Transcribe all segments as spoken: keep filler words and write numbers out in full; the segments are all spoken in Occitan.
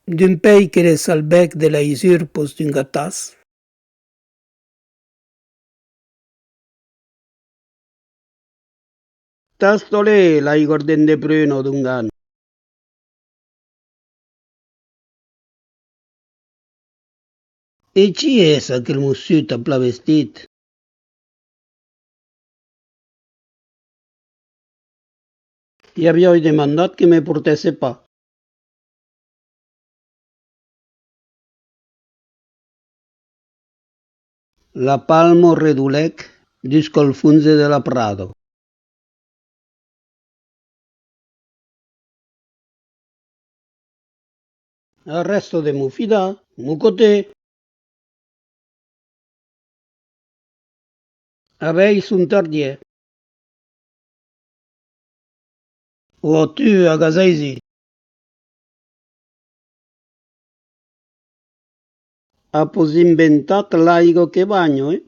Dempuèi que le salvèc de las urpas d'un gatàs. Tasta-le, l'aiga ardent de pruna, dongan. E qui es aquel mossur tan plan vestit? I aviái demandat que me portèsse pas. La palma redolèc dusc'al fons de la prada. Arrèsta de m'ofidar, mocotèr! Avèi son tardièr. Ò tu, agasaisi! Apos inventat l'aiga que banha, eh?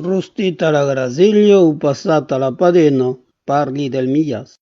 Rostit a la grasilha o passat a la padena, parli del milhàs.